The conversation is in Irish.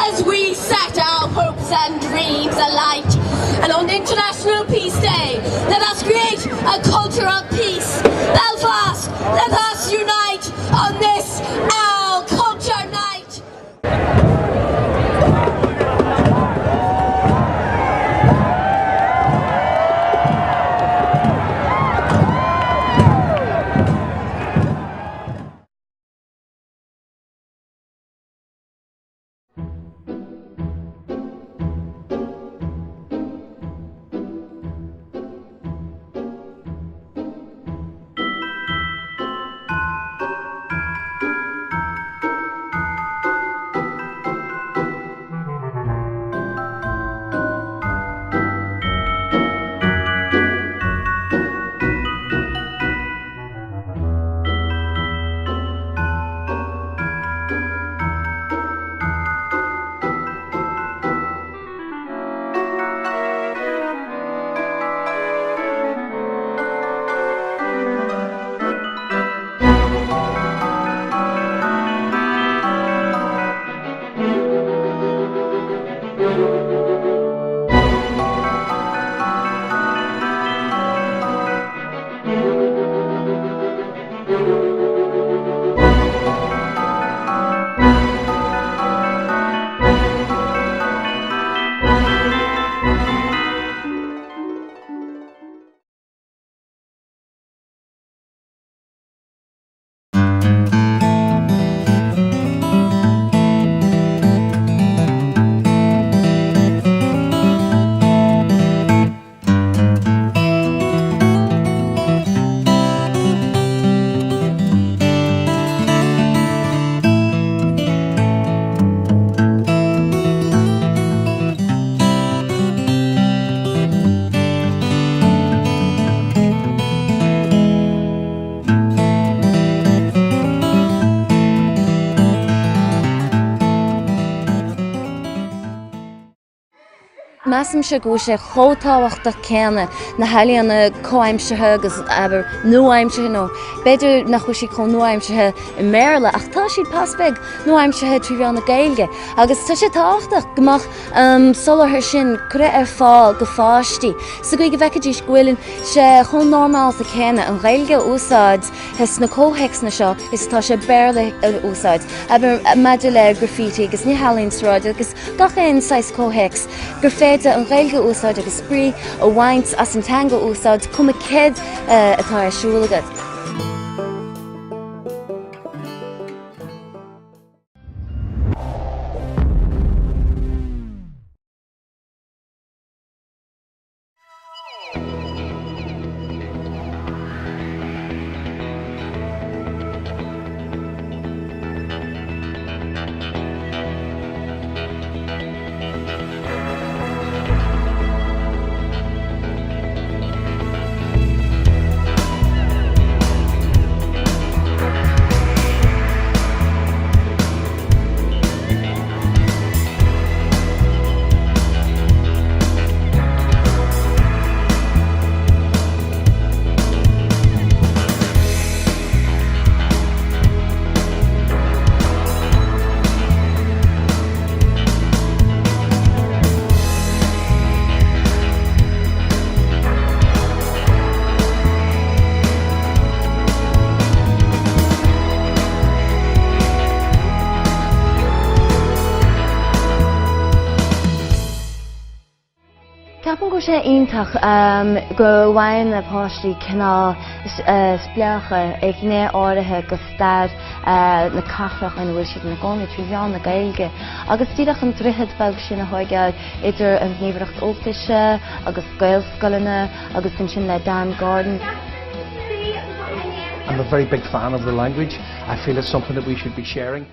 as we set our hopes and dreams alight. And on International Peace Day, let us create a culture of peace. Belfast, let us unite on this our culture night. Measaimse go bhfuil sé chomh tábhachtach céanna na healaíona comhaimseartha agus, abair, nua-aimseartha nó b'fhéidir nach bhfuil siad chomh nua-aimseartha i mBéarla ach tá siad pas beag nua-aimseartha trí mheán na Gaeilge agus tá sé tábhachtach go mbeadh an soláthar sin curtha ar fáil do pháistí sa gcaoi go bhfeicfidís go bhfuil sé chomh normálta céanna an Ghaeilge a úsáid sna comhthéacsanna seo is atá sé Béarla a úsáid, abair, maidir le graffiti agus na healaíona sráide agus gach aon saghas comhthéacs, gur féidir an Ghaeilge a úsáid agus spraoi a bhaint as an teanga a úsáid, cuma céard atá ar siúl agat. Ceapaim go bhfuil sé iontach go bhfaigheann na páistí cineál spléachadh ar ghné áirithe de stair na cathrach ina bhfuil siad ina gcónaí trí mheán na Gaeilge agus díreach an droichead beag sin a thóigeáil idir an Ghníomhaireacht Ultaise agus Gaelscoileanna agus ansin le Dan Gordon. I'm a very big fan of the language. I feel it's something that we should be sharing.